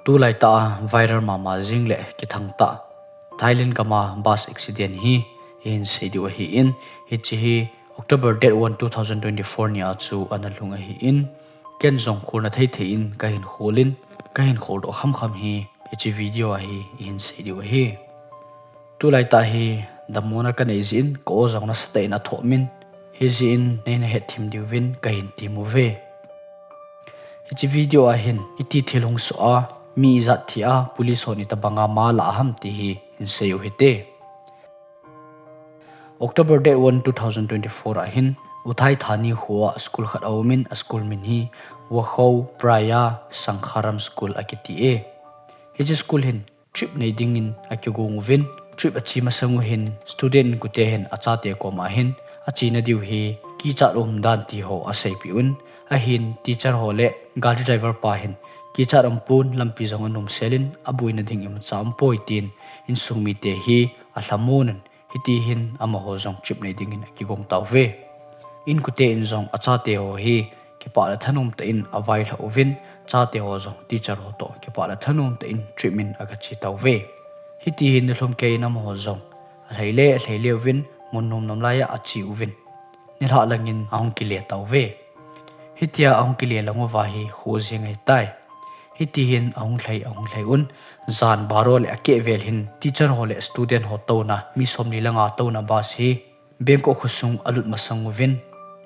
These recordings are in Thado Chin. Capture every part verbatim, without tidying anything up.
Tulai tah a viral mama jing le kithang tah Thailand gam a bus accident hi ihin sei diu ahin, hiche hi October date one, two thousand twenty-four ni a chu ana lhung ahin, ken jong kholna thei thei in kahin khol in, kahin kholdoh kham kham hi hiche video a hi ihin sei diu ahi. Tulai tah hi damona kanei jeh in ka aw jong nasatah in athoh min, hijeh in neina hethem diuvin kahin tem uve. Hiche video a hin iti thil hung soh a, mi ijat thi a, police hon itobang a ma alah ham ti hi hin sei u hite. October date one, two thousand twenty-four a hin Uthai Thani kho a school khat aum in, a school min hi Wakhou Praya Sangharam School akiti e. Hiche school hin trip nei dingin akigong uvin, trip ache masang u hin student inkute hin achate koma hin achena diu hi kichat um dan ti ho aseipeh un, ahin teacher ho le gari driver pa hin kichat um pon, lampi jong anom sel in, aboina ding imacha umpoi tin insung mite hi alhamon un, hiti hin amaho jong trip nei dingin akigong tauve. Inkute in jong achate ho hi kipah le thanom tah in availhah uvin, chate ho jong teacher ho toh kipah le thanom tah in trip in aga che tauve. Hiti hin nilhum kei in amaho jong alhai le alhai le uvin, mun nom nom lai a ache uvin, nilhah lang in ahung kile tauve. Hitia ahung kile lang uva hi kho jeng ahitai. Hiti hin ahung lhai, ahung lhai un, jan baro le akeh vel hin teacher ho le student ho touna, mi somni le nga touna bus hi Bangkok khosung alut masang uvin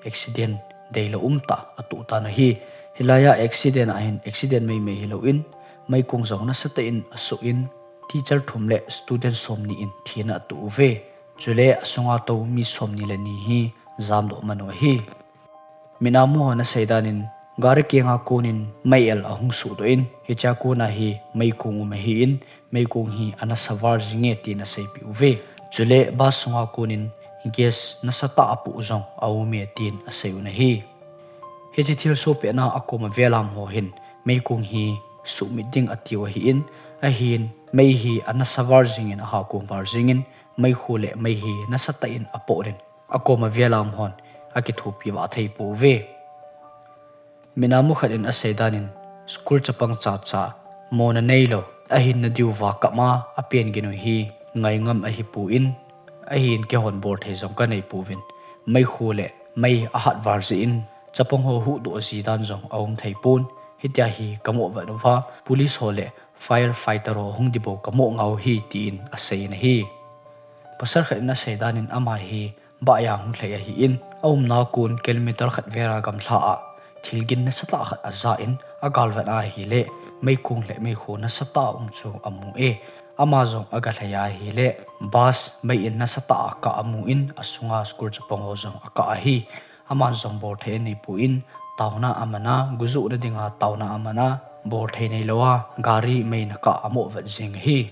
accident deilou umtah atoh tan ahi. Hilai a accident a hin accident meimei hilou in, meikong jong nasatah in asoh in, teacher thum le student somni in thina atoh uve. Chule asunga tou mi somni le ni hi jamdoh man u ahi. Mit a mu hon asei dan in, gari keng a kon in mei el ahung sohdoh in, hichea kon a hi meikong um ahin, meikong hi anasa val jing e tin aseipeh uve. Chule bus sunga kon in gas nasatah a apoh jong aum e tin asei un ahi. Hiche thilsoh petna a akoma velam ho hin meikong hi sumit ding atiu ahin, ahin mei hi anasa val jing in, aha kong val jing in, meikhu le mei hi nasatah in apoh in, akoma velam hon akithopi vah thei pouve. Mit a mu khat in asei dan in, school chapang chacha mona neilou, ahinna diuva kap a apen gin u hi ngai ngam ahipon, ahin keihon bol thei jong kanei pouvin, meikhu le mei ahat val jeh in chapang ho huhdoh ji dan jong aum thei pon, hitia hi kamoh vet uva, police ho le firefighter ho hung dibou kamoh ngai u hi tin asei in ahi. Pasal khat in asei dan in, ama hi bus a hung lhai ahin, aumna kon kilometer khat vel a gamla a thilgin nasatah khat aja in, agalvet a ahile meikong le meikhu nasatah a um chu amu e. Ama jong aga lhai a ahile bus mei in nasatah a akah amu in, asunga school chapang ho jong akah ahi. Aman jong bol thei anei pon, taona aman a, gojohna dinga taona aman a, bol thei neilou a gari mei in akah amoh vet jeng ahi.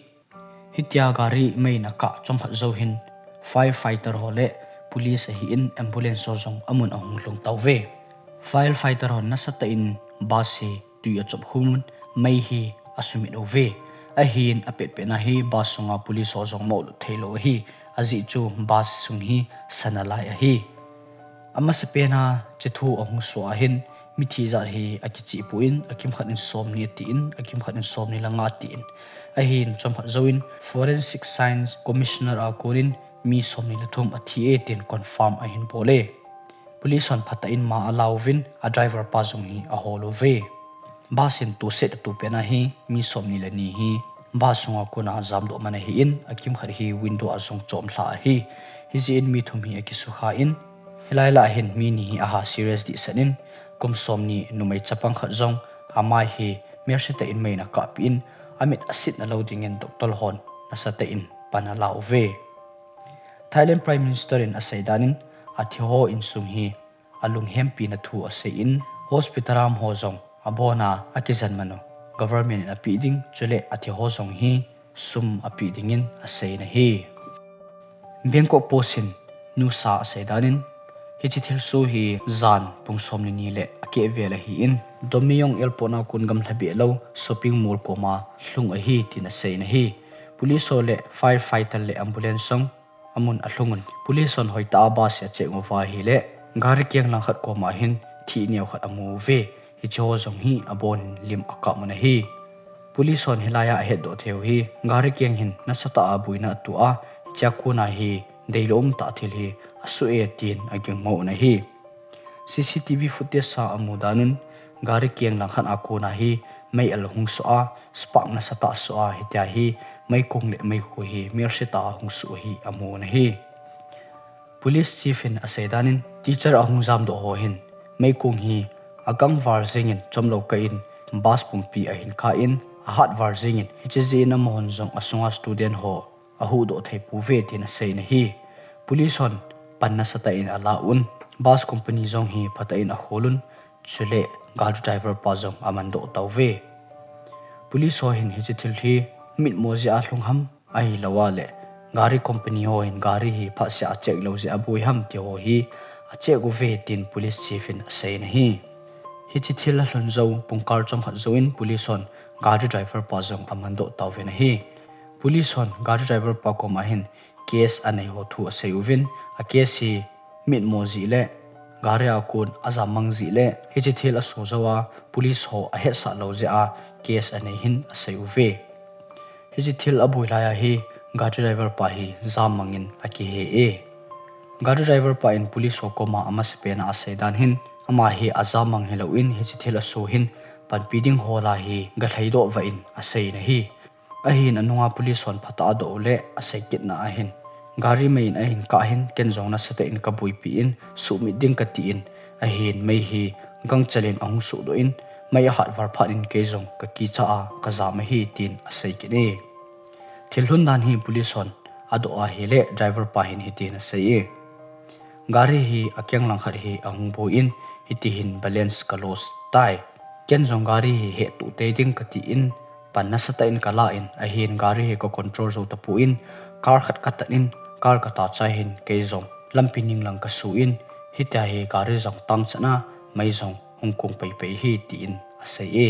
Hitia gari mei in akah chomkhat jou hin firefighter ho le police ahin ambulance ho jong amun ahung lhung tauve. Firefighter hon nasatah in bus hi tui achop khum un, mei hi asumit uve. Ahin apetpet na hi bus sunga police ho jong moh lut theilou ahi. Ajeh chu bus sung hi sana lai ahi. Amasapen a hiche thu ahung soh a hin mithi jat hi akicheh pon, akimkhat in somni atin, akimkhat in somni le nga atin. Ahin chomkhat jouvin Forensic Science Commissioner a konin mi somni le thum athi e tin confirm ahin bol e. Police hon phatah in ma alauvin, a driver pa jong hi ahol uve. Bus in toset atoh pet na hi mi somni le ni hi bus sunga kona jamdoh man ahin, akimkhat hi window a jong chomlha ahi. Hijeh in mi thum hi akisukha in, hilai lah a hin mi ni hi aha serious dehset in, kum somni numei chapang khat jong amai hi melsetah in mei in akahpeh in, amit asitna lou dingin doctor hon nasatah in pan alauve. Thailand Prime Minister in asei dan in, athi ho insung hi alunghempina thu asei in, hospital a um ho jong abon a akijen man u government in apeh ding, chule athi ho jong hi sum apeh dingin asei in ahi. Bangkok Post in news a asei dan in, hiche thilsoh hi jan pung somni ni le akeh vel ahin, Dombeyong Airport a kon gamla behlou shopping mall koma lhung ahi tin asei in ahi. Police ho le firefighter le ambulance jong amun alhung un, police hon hoitah a bus hi acheck uva ahile, gari keng langkhat koma hin thih neo khat amu uve. Hiche ho jong hi abon in lim akap un ahi. Police hon hilai a ahetdoh thei u hi, gari keng hin nasatah a boina ato a, hichea kona hi deilou umtah thil hi asuh e tin agingmo u ahi. C C T V footage a amu dan un, gari keng langkhat a kona hi mei al hung soh a, spark nasatah soh a, hitia hi meikong le meikhu hi melsetah a hung soh hi amu u ahi. Police chief in asei dan in, teacher ahung jamdoh ho hin meikong hi agangval jeng in chomlou kah in bus pumpi ahin kha in, ahatval jeng in, hiche jeh in amahon jong asunga student ho ahuhdoh thei pouve tin asei ahi. Police hon pan nasatah in ala un, bus company jong hi phatah in akhol un, chule gari driver pa jong amandoh tauve. Police ho hin hiche thil hi mitmo jeh a lhung ham, ahilou a le gari company ho hin gari hi phatseh a check lou jeh a boi ham ti ho hi acheck uve tin police chief in asei ahi. Hiche thil alhun jou pungkal chomkhat jouvin police hon gari driver pa jong amandoh tauvin ahi. Police hon gari driver pa koma hin case anei ho thu asei uvin, a case hi mitmo jeh le gari a kon ajam mang jeh le hiche thil aso jou a police ho ahetsah lou jeh a case anei hin asei uve. Hiche thil aboi lai a hi gari driver pa hi jam mang in akihe e. Gari driver pa in police ho koma amasapen a asei dan hin, ama hi ajam mang hilou in hiche thil aso hin panpi ding ho lah a hi galhaidoh vah in asei ahi. Ahin anunga police hon phatah a adoh u le asei kitna ahin, gari mei in ahin kah hin ken jong nasatah in kaboipi in, sumit ding kati in, ahin mei hi gangchel in ahung sohdoh in, mei ahatval phat in kei jong kakicha a kajam ahi tin asei kit e. Thil lhun dan hi police hon adoh ahile driver pa hin hitin asei e. Gari hi akeng langkhat hi ahung boi in, hiti hin balance ka loss tai. Ken jong gari hi hettoh tei ding kati in, pan nasatah in kala in, ahin gari hi ka control jou tapon, car khat katan in, car kata chai hin kei jong lampi ning lang kasu in, hitia hi gari jong tangchan a, mei jong hung kong peipei hi tin asei e.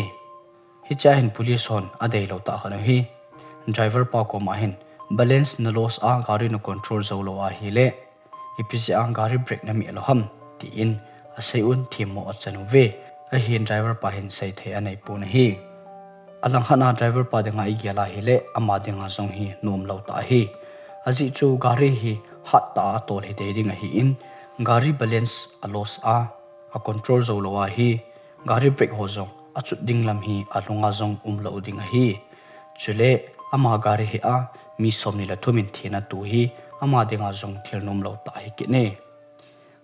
Hichea hin police hon adeilou tah khat u hi, driver pa koma hin balance na loss a gari na control jou lou ahile, ipi jeh a gari brake nameh lou ham tin asei un themmo achan uve. Ahin driver pa hin seithei aneipon ahi. Alangkhat a driver pa dinga igel ahile ama dinga jong hi nomlou tah ahi. Ajeh chu gari hi hattah a atol hitei ding ahin, gari balance a loss a, a control jou lou ahi, gari brake ho jong achut ding lam hi alunga jong umlou ding ahi. Chule ama gari hi a mi somni le thum in thina atoh hi ama dinga jong thil nomlou tah ahi kit e.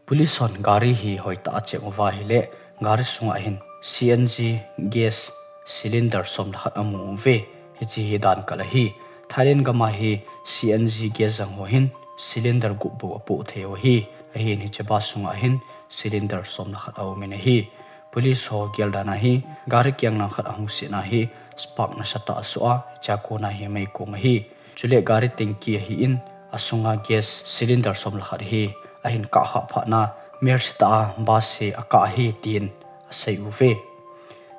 Police hon gari hi hoitah a check uva ahile, gari sunga hin C N G gas cylinder som le khat amu uve. Hiche hi dan kal ahi. Thailand gam a hi C N G gas jang ho hin cylinder gup bou apoh thei u ahi. Ahin hiche bus sunga hin cylinder som le khat aumin ahi. Police ho gel dan a hi, gari keng langkhat ahung set na hi spark nasatah asoh a, hichea kona hi meikong ahi. Chule gari tanky ahin, asunga gas cylinder som le khat hi ahin kah khah phat na, melsetah a bus hi akah ahi tin asei uve.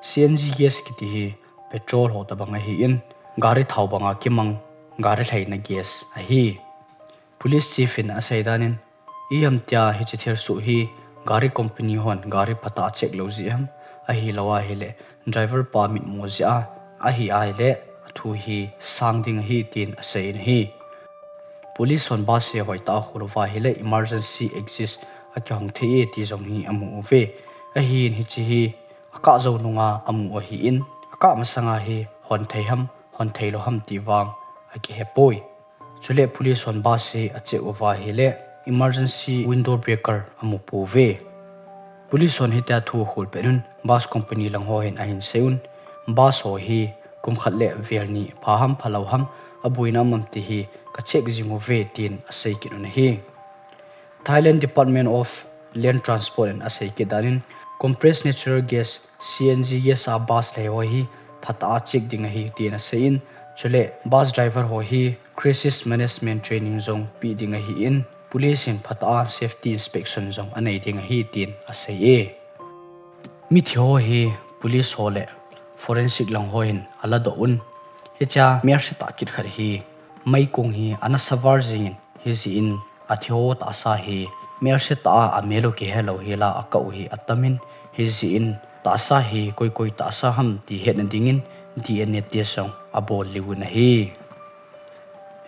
C N G gas kiti hi petrol ho tobang ahin, gari thao banga kimang gari lhaina gas ahi. Police chief in asei dan in, ijemtia hiche thilsoh hi gari company hon gari phatah a check lou jeh ham, ahilou ahile driver pa mitmo jeh a ahi ahile, athu hi sang ding ahi tin asei in ahi. Police hon bus hi hoitah a khol uva ahile emergency exit akihong thei e ti jong hi amu uve. Ahin hiche hi akah jou nunga amu u ahin, akah masanga hi hon thei ham, hon theilou ham ti vang akihepoi. Chule police hon bus hi acheck uva ahile emergency window breaker amu pouve. Police hon hitia thu akhol pet un bus company lang ho hin ahin sei un, bus ho hi kum khat le vel ni pha ham phalou ham, aboina um am ti hi ka check jing uve tin asei kit un ahi. Thailand Department of Land Transport in asei kit dan in, compressed natural gas, C N G gas a bus lhai ho hi phatah a check ding ahi tin asei in, chule bus driver ho hi crisis management training jong pe ding ahin, police in phatah a safety inspection jong anei ding ahi tin asei e. Mithi ho hi police ho le forensic lang ho hin aladoh un, hichea melsetah kit khat hi meikong hi ana saval jing in, hijeh in athi ho tahsa hi melsetah a amel u kihelou hel a akah u hi atam in, hijeh in tahsa hi koi koi tahsa ham ti hetna dingin D N A test jong abol lih un ahi.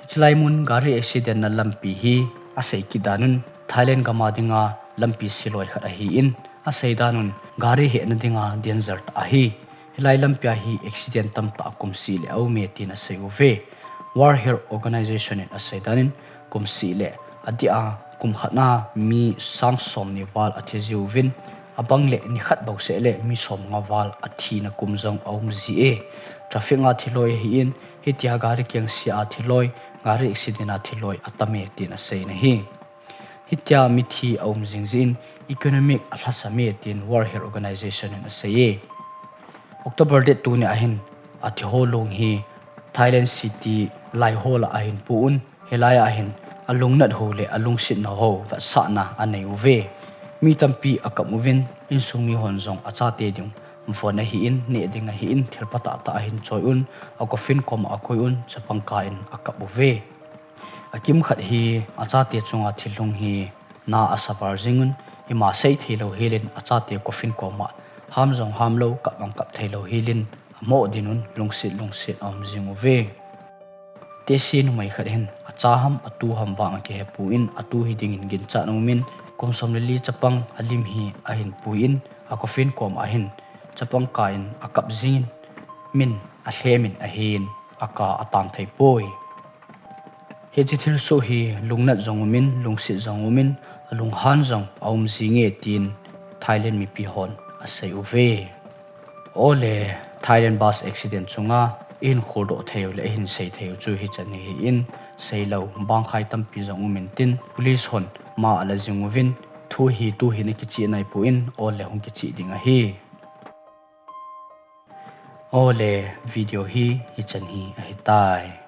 Hichelai mun gari accident na lampi hi asei kit dan un Thailand gam a dinga lampi siloi khat ahin, asei dan un gari hehna dinga danger tah ahi. Hilai lampi a hi accident tamtah kum seh le aume tin asei uve. World Health Organization in asei dan in kum seh le adeh a kum khat na mi sang som ni val athi jiuvin, abang le nikhat bou seh le mi som nga val athina kum jong aum ji e. Traffic a thiloi ahin, hitia gari kengsia a thiloi, gari accident a thiloi atame tin asei in ahi. Hitia mithi aum jing jeh in economic alhasam e tin World Health Organization in asei e. October date two ni ahin athi ho lung hi Thailand city Laiho lah a ahin pu un, hilai a hin alungnat ho le alungsetna ho vetsahna anei uve. Mi tampi akap uvin, insung mi hon jong achate ding von ahin, neh ding ahin, thil patah tah ahin choi un, a coffin kom a akoi un, chapang kah in akap uve. Akimkhat hi achate chunga thil lhung hi na asa val jing un, ima sei thei lou hel in achate coffin kom a ham jong ham lou, kap jong kap thei lou hel in amoh din un lungset lungset aum jing uve. Tesi numei khat hin acha ham atu ham vang akihepoi in, atu hi ding in ginchat aumin, kum som le li chapang alim hi ahin pui in, a coffin kom a hin chapang kah in akap jing in, min alhem in ahin, akah atang thei poi. Hiche thilsoh hi lungnat jong umin, lungset jong umin, alunghan jong aum jinge tin Thailand mipi hon asei uve. Ole, Thailand bus accident chunga ihin kholdoh thei u le ihin sei thei u chu hichan hi ahin, seilou bangkhai tampi jong umin tin, police hon ma ala jing uvin, thu hi tuhin akichih naipoi in, ole hung kichih ding ahi. Ole, video hi hichan hi ahitai.